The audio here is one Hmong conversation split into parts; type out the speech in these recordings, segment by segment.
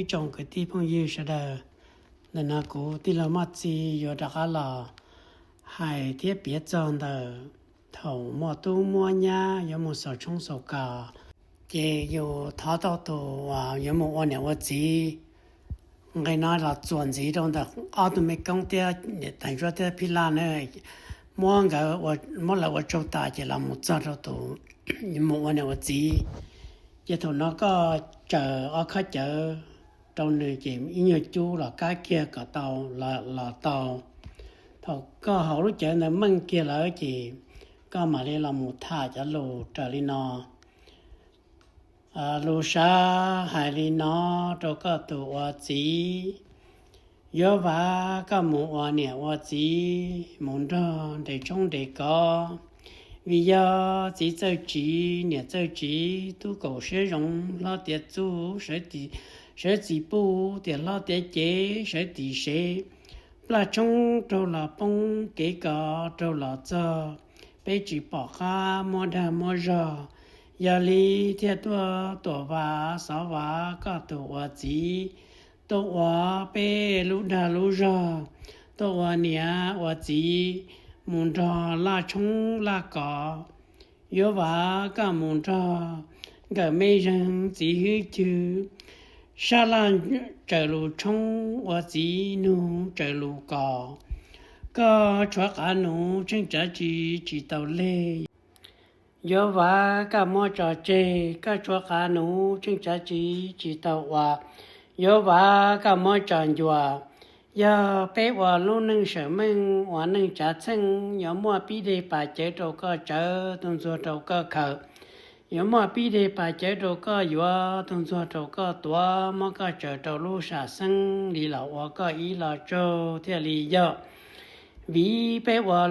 Ib tsoom kwv tij phooj ywg sawv daws, ntawm no kuv tij laug Moj Txi yuav rov qab los hais thiab piav txog ntawm thaum muaj tub muaj nyab yuav mus xaus tshoob xaus kos, ces yus thov tau tus uas yuav mus ua niam ua txiv. Nqe no los txuas ntxiv rau ntawm ob tug me koob thiab niam tais ntsuab thiab phij laj na, muab nkawd, muab lawv ua tsaug tas ces los mus txog rau tus yuav mus ua niam ua txiv. Ces thaum no koj tsaws ob khob cawv rau nws ces ib nyuag cub los kab kiag kom tau, los tau. Thaum koj haus lub cawv ntawd meej kiag lawm ces koj mam li los mus tham cov lus raws li no. Lus sab hais li no rau koj tus ua txiv: Yuav vam koj mus ua niam ua txiv, mus nrog nres tshoob nres kos, vim yog txiv txawj tsiv niam txawj tsiv, tub kaum siab zoo hlob tiav txuj, sawv txim puj tias hlob tiav cev, sawv txim sev, plaj tshoob raug los poob, kev kos raug los txog, peb tsis pom qab muab dag muab zog. Yog li thiaj tuaj tuam vas xov vas koj tus ua txiv, tuaj ua peb lub dag lub zog, tuaj ua niam ua txiv, mus nrog laj tshoob laj kos. Yuav vam koj mus nrog nkawm me zeeg txiv hwj chwv, sab laj tsaws lus tshoob, ua txiv nug tsaws lus kos. Koj tshuav qav nuv tsheej tsav tsi tsis tau leg. Yuav vam koj muab tso tseg, koj tshuav qav nuv tsheej tsav tsi tsis tau ua. Yuav vam koj muab tso ncua. Yog peb ua lub neej sawm meej ua neej tsav txheej, yuav muaj pib deg pas cawv rau koj tsawv, tus ntxuag rau koj khaws. Yuav muaj pib deg pas cawv rau koj yuav, tus ntxuag rau koj tuav, muab koj tsaws rau lub sam xeeb li los ua koj ib lo tsaug thiaj li yog. Vim peb ua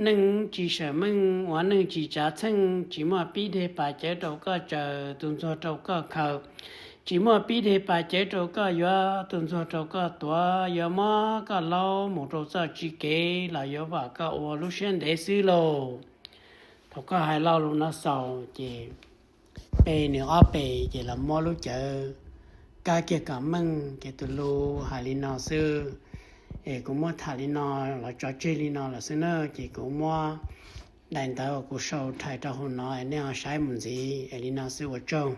neej tsis sawm meej ua neej tsis tsav txheej, tsis muaj pib deg pas cawv rau koj tsawv, tus ntxuag rau koj khaws. Tsis muaj pib deg pas cawv rau koj yuav, tus ntxuag rau koj tuav, yuav muab koj laub mus rau txoj tsis kev los yuav vam koj ua lub siab ntev xwb lauj. Thaum koj hais lo lus no xaus ces pe nws ob pe ces los muab lub cawv kab kiag kom meej ces tus lus hais li no xwb. Es kuv muab tham li no los tso tseg li no lawm xwb na, ces kuv muab daim ntawv uas kuv sau rhais rau hauv no es nej ho saib mus ntxiv es li no xwb, ua tsaug.